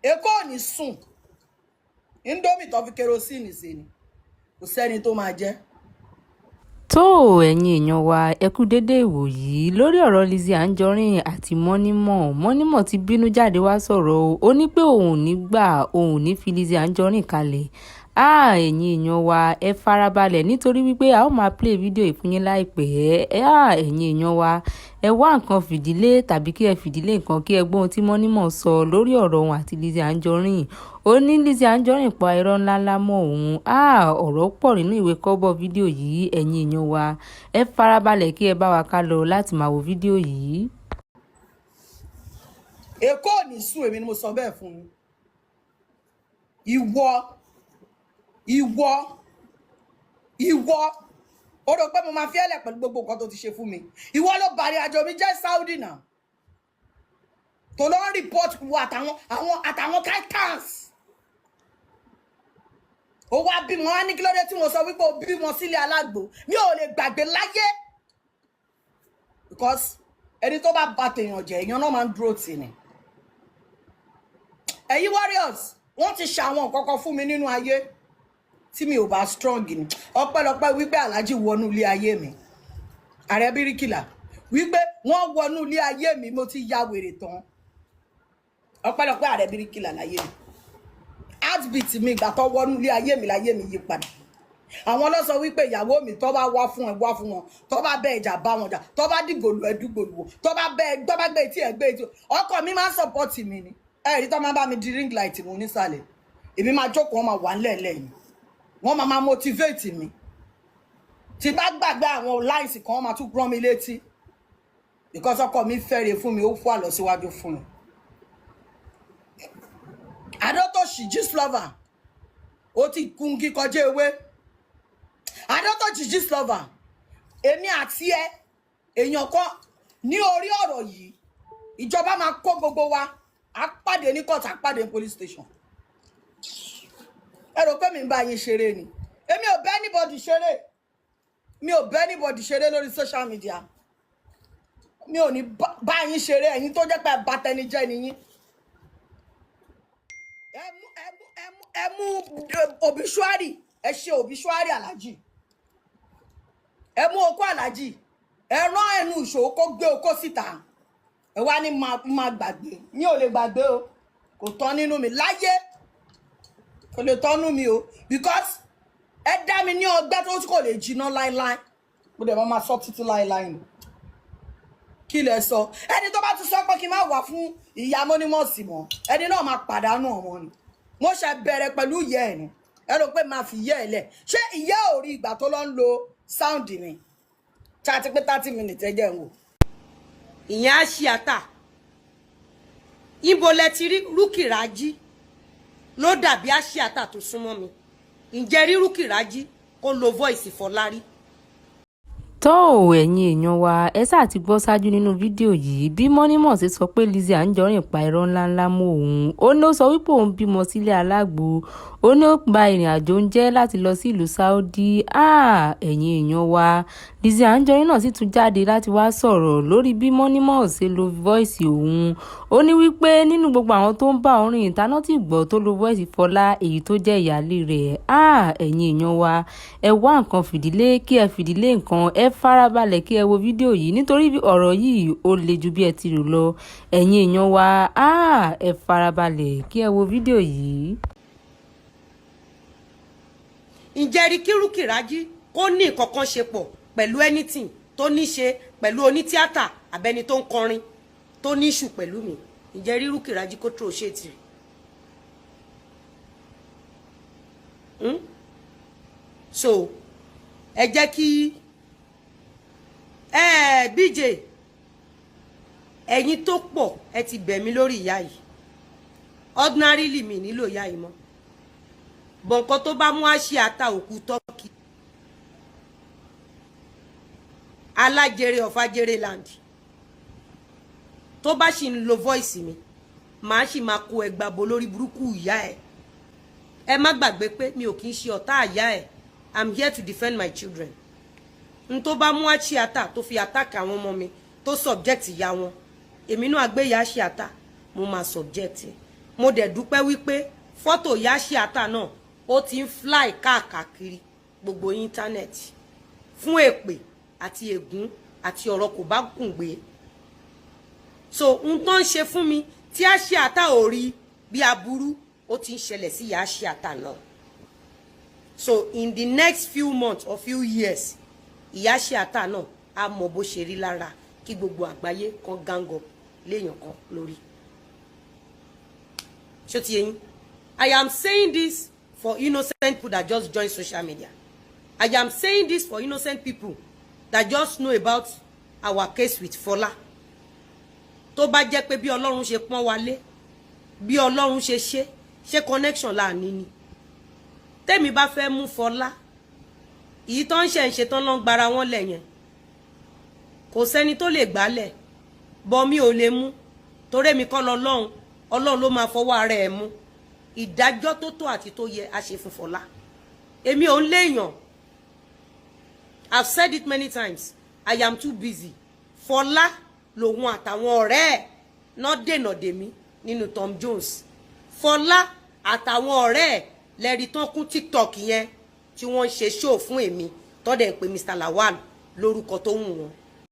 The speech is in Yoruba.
Èkó ò ní sùn. Indomie tó fi kerosene sí ni, kò sẹ́ni tó máa jẹ. Tó ẹ̀yin èèyàn wa, ẹ kú déédé ìwòyí lórí ọ̀rọ̀ Lizzy Anjorin àti Mọ́nímọ̀. Mọ́nímọ̀ ti bínú jáde wá sọ̀rọ̀ o. Ó ní pé òun ò ní gbà, òun ò ní fi Lizzy Anjorin kalẹ̀. Ah, ẹ̀yin èèyàn wa, ẹ farabalẹ̀ nítorí wípé a ó máa play fídíò yìí fún yín láìpẹ́. Ah, ẹ̀yin èèyàn wa, ẹ wá nǹkan fìdílé tàbí kí ẹ fìdílé nǹkan kí ẹ gbọ́ ohun tí Mọ́nímọ̀ sọ lórí ọ̀rọ̀ òun àti Lizzy Anjorin. Ó ní Lizzy Anjorin pa irọ́ ńláńlá mọ́ òun. Ah, ọ̀rọ̀ pọ̀ nínú ìwé kọ́bọ̀ fídíò yìí. Ẹ̀yin èèyàn wa, ẹ farabalẹ̀ kí ẹ bá wa ká lọ láti máa wo fídíò yìí. Èkó ò ní sùn, èmi ni mo sọ bẹ́ẹ̀ fún yín. Ìwọ, ìwọ, ìwọ, ó rò pé mo máa fi ẹlẹ pẹ̀lú gbogbo nǹkan tó ti ṣe fún mi. Ìwọ ló bàrí àjò mi jẹ́ Saudi náà, tó lọ ń report wo àtàwọn titans. Ó wá bímọ, wá ní kí ló dé tí mo sọ wípé ó bímọ sílé alágbo. Mi ò lè gbàgbé láyé, because ẹni tó bá ba tèèyàn jẹ́, èèyàn náà máa ń dúró tì ní. Ẹ̀yin warriors, wọ́n ti ṣe àwọn nǹkan kan fún mi nínú ayé tí mi ò bá strong ni. Ọpẹ́lọpẹ́ wípé Aláàjì wọnú ilé ayé mi, ààrẹ bíríkìlà, wípé wọ́n wọnú ilé ayé mi, mo ti ya wèrè tán. Ọpẹ́lọpẹ́ ààrẹ bíríkìlà láyé mi, heartbeat mi, ìgbà tó wọnú ilé ayé mi láyé mi yí padà. Àwọn ló sọ wípé ìyàwó mi, tó bá wá fún ẹ, wá fún wọn, tó bá bẹ ìjà, bá wọn jà, tó bá dìgbò lù ẹ, dìgbò lù wọn, tó bá bẹ, tó bá gbé etí ẹ, gbé etí. Ọkọ mi máa ń support mi ni. Ẹ rí tó máa bá mi di ring light mu nísàlẹ̀, èmi máa jókòó, wọn máa wà ńlẹ̀ lẹ́yìn, wọ́n máa máa motivate mi. Tí bá gbàgbé àwọn lines kan, wọ́n máa tún rán mi létí, because ọkọ mi fẹ́re fún mi, ó fún àlọ́ síwájú fún mi. Adótòṣì Gistlover, ó ti kún kọjá ewé. Adótòṣì Gistlover, èmi àti ẹ, èèyàn kan ní orí ọ̀rọ̀ yìí, ìjọba máa kó gbogbo wa, á pàdé ní court, á pàdé ní police station. Ẹ rò pé mi ń bá yín ṣeré ni? Èmi ò bá anybody ṣeré, mi ò bá anybody ṣeré lórí social media. Mi ò ní bá yín ṣeré, ẹ̀yin tó jẹ́ pé abatẹnijẹ́ ni yín. Ẹ mú, ẹ mú, ẹ mú, ẹ mú obituary, ẹ ṣe obituary aláàjì, ẹ mú okó aláàjì, ẹ rán ẹnu ìṣòwò kó gbé okó síta. Ẹ wá ní máa gbàgbé. Mi ò lè gbàgbé o, kò tán nínú mi láyé, kò lè tọ́nú mi o, because ẹ dá mi ní ọgbẹ́ tó kò lè jiná láéláé. Mo dẹ̀ máa sọ títí láéláé ni. Kí lẹ sọ? Ẹni tó bá tún sọ pé kí n má wà fún ìyá mọ́nímọ́ọ̀sì mọ́, ẹni náà máa pàdánù ọmọ ni. Mo ṣe bẹ̀rẹ̀ pẹ̀lú ìyá ẹ̀ ni. Ẹ rò pé máa fi ìyá ẹ̀ lẹ̀? Ṣé ìyá ò rí ìgbà tó lọ ń lo sound mi ṣáà pé 30 minutes? Ẹ jẹ́ ń wò. Ìyẹn á ṣí ata. Ibo lẹ ti rí Rúkìrájí ló dàbí àṣìátà tó súnmọ́ mi? Ǹjẹ́ rí Rúkìrájí kó lo voice Fọlárí? Tó ẹ̀yin èèyàn wa, ẹ ṣáà ti gbọ́ ṣáájú nínú fídíò yìí bí Mọ́nímọ̀ ṣe sọ pé Lizzy Anjorin pa irọ́ ńláńlá mọ́ òun. Ó ní ó sọ wípé òun bímọ sílé alágbo, ó ní ó gba ìrìn àjò oúnjẹ láti lọ sí ìlú Saudi. Ẹ̀yin èèyàn wa, Lizzy Anjorin náà sì tún jáde láti wá sọ̀rọ̀ lórí bí Mọ́nímọ̀ ṣe lo voice òun. Ó ní wípé nínú gbogbo àwọn tó ń bá òun rìn, ìtaná tí gbọ́ tó lo voice Fọlá, èyí tó jẹ́ ìyáálé rẹ̀. Ẹ̀yin èèyàn wa, ẹ wá nǹkan fìdílé kí ẹ fìdílé nǹkan, ẹ farabalẹ̀ kí ẹ wo fídíò yìí nítorí ọ̀rọ̀ yìí ó le ju bí ẹ ti rò lọ. Ẹ̀yin èèyàn wa, ẹ farabalẹ̀ kí ẹ wo fídíò yìí. Ǹjẹ́ rí kí Rúkìrájí kó ní nǹkan kan ṣe pọ̀ pẹ̀lú anything tó ní ṣe pẹ̀lú onítíátà àbẹ́ni tó ń kọrin tó ní issue pẹ̀lú mi? Ǹjẹ́ rí Rúkìrájí kó tó ṣe tì? So ẹ jẹ́ kí ẹ BJ, ẹ̀yin tó pọ̀, ẹ ti bẹ̀ mí lórí ìyá yìí. Ordinarily, mi nílò ìyá yìí mọ́ bọ̀. Nǹkan tó bá mú àṣì ata òkú tọ́kì alájèrè of ajere land, tó bá sì ń lo voice mi, màá sì máa kó ẹgbàá bo lórí burúkú ìyá ẹ. Ẹ má gbàgbé pé mi ò kì í ṣe ọ̀tá àyá ẹ. I'm here to defend my children. N tó bá mú àṣì ata tó fi attack àwọn ọmọ mi, tó subject ìyá wọn, èmi náà gbé ìyá àṣì ata, mo máa subject ẹ. Mo dẹ̀ dúpẹ́ wípé fọ́tò Yashiata náà, ó ti ń fly káàkiri gbogbo internet fún èpè àti ègún àti ọ̀rọ̀ kò bá kùn gbé. So n tó ń ṣe fún mi tí Yashiata ò rí bí aburú, ó ti ń ṣẹlẹ̀ sí Yashiata náà. So in the next few months or few years, Yashiata náà á mọ bó ṣe rí lára kí gbogbo àgbáyé kan gang up léèyàn kan lórí. Ṣó ti yé yín? I am saying this for innocent people that just join social media. I am saying this for innocent people that just know about our case with Fola. Tó bá jẹ́ pé bí Ọlọ́run ṣe pọ́n wa lé, bí Ọlọ́run ṣe ṣe ṣe connection láàní ni tẹ́mi bá fẹ́ mú Fọlá, èyí tó ń ṣe ń ṣe tán ló ń gbára wọn lẹ̀ yẹn, kò sẹ́ni tó lè gbálẹ̀ bọ́ mi ò lè mú, torí èmi kọ́ lọ́lọ́run. Ọlọ́run ló máa fọwọ́ ara ẹ̀ mú. Ìdájọ́ tó tó àti tó yẹ á ṣe fún Fọlá. Èmi ò ń léèyàn. I've said it many times, I am too busy. Fọlá lòun àtàwọn ọ̀rẹ́ ẹ̀ náà dènà dèmí nínú Tom Jones. Fọlá àtàwọn ọ̀rẹ́ ẹ̀ lẹ́rìí tán kún TikTok yẹn tí wọ́n ń ṣe show fún èmi, tọ́dẹ̀ ń pe Mr Lawal lórúkọ tó wù wọ́n.